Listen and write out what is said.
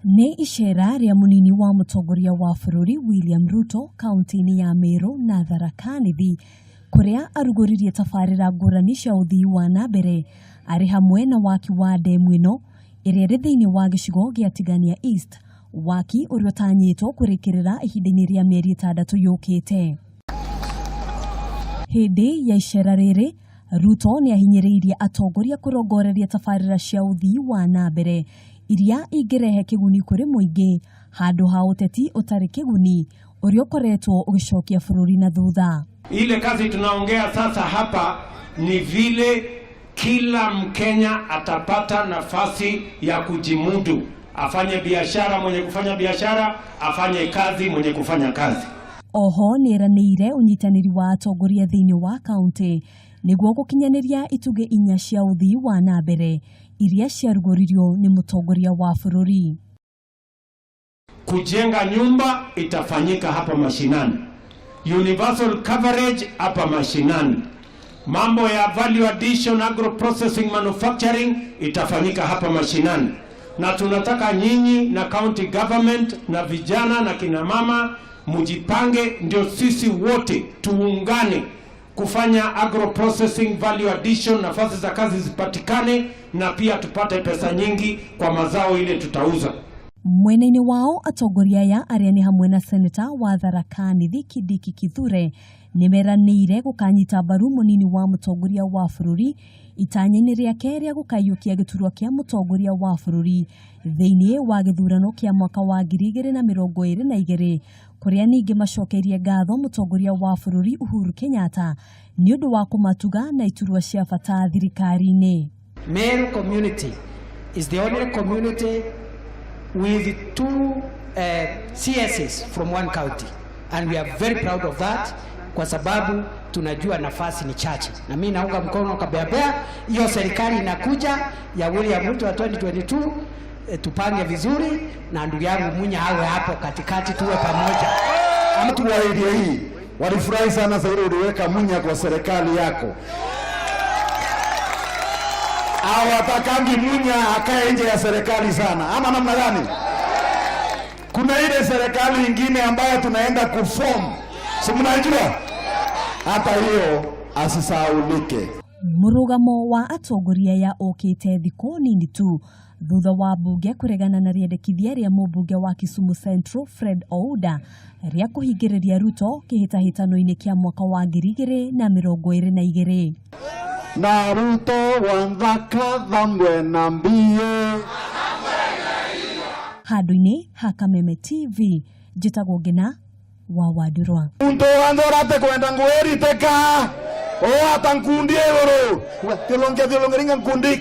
Nĩ icera rĩa mũnini wa mũtongoria wa bũrũri William Ruto kaunti-inĩ ya Meru na Tharaka Nithi kũrĩa arugũririe tabarĩra ngũrani cia ũthii wa na mbere arĩ hamwe na waki wa ndemu ĩno ĩrĩa ĩrĩ thĩinĩ wa gĩcigo gĩa Tigania East, waki ũrĩa ũtanyĩtwo kũrĩkĩrĩra ihinda-inĩ rĩa mĩeri 6 yũkĩte. Hĩndĩ ya icera rĩrĩ, Ruto nĩ ahinyĩrĩirie atongoria kũrongoreria tabarĩra cia ũthii wa na mbere iria ingĩrehe kĩguni kũrĩ mũingĩ handũ ha ũteti ũtarĩ kĩguni ũrĩa ũkoretwo ũgĩcokia bũrũri na thutha. Ile kazi tunaongea sasa hapa ni vile kila Mkenya atapata nafasi ya kujimudu, afanye biashara mwenye kufanya biashara, afanye kazi mwenye kufanya kazi. Oho nĩeranĩire ũnyitanĩri wa atongoria thĩinĩ wa kaunti nĩguo gũkinyanĩria itugĩ inya cia ũthii wa na mbere iria ciarugũririo nĩ mũtongoria wa bũrũri. Kujenga nyumba itafanyika hapa mashinani, universal coverage hapa mashinani, mambo ya value addition, agro processing, manufacturing itafanyika hapa mashinani, na tunataka nyinyi na county government na vijana na kina mama mujipange, ndio sisi wote tuungane kufanya agro processing, value addition, nafasi za kazi zipatikane, na pia tupate pesa nyingi kwa mazao ile tutauza. Mwena-inĩ wao atongoria aya arĩa nĩ hamwe na seneta wa Tharaka Nithi Kindiki Kithure nĩ meranĩire gũkanyita mbaru mũnini wa mũtongoria wa bũrũri itanya-inĩ rĩake rĩa gũkaiyũkia gĩturwa kĩa mũtongoria wa bũrũri thĩinĩ wa gĩthurano kĩa mwaka wa 2022, kũrĩa ningĩ macokeirie ngatho mũtongoria wa bũrũri Uhuru Kenyatta nĩ ũndũ wa kũmatuga na iturwa cia bata thirikari-inĩ. Meru community is the only community with two CSs from one county, and we are very proud of that kwa sababu tunajua nafasi ni chache, na mimi naunga mkono kabeabea hiyo serikali inakuja ya William Ruto ya 2022. Tupange vizuri na ndugu yangu Munya awe hapo katikati, tuwe pamoja. Watu wa area hii walifurahi sana zaidi uliweka Munya kwa serikali yako. Hawatakangi Munya akae nje ya serikali sana, ama namna gani? Kuna ile serikali ingine ambayo tunaenda kuform, si mnajua? Hata hiyo asisahaulike. Mũrũgamo wa atongoria ya ũkĩte thikũ nini tu thutha wa mbunge kũregana na rĩendekithia rĩa mũmbunge wa Kisumu Central Fred Ouda rĩa kũhingĩrĩria Ruto kĩhĩtahĩtano-inĩ kĩa mwaka wa 2022. Na Ruto wanthaka mbie. Handũ-inĩ ha Kameme TV, njĩtagwo Ngina wa Wandurwa. Muntu wanthorate kwenda ngweriteka o ata nkundi iguru tilonge tilongeringa nkundi.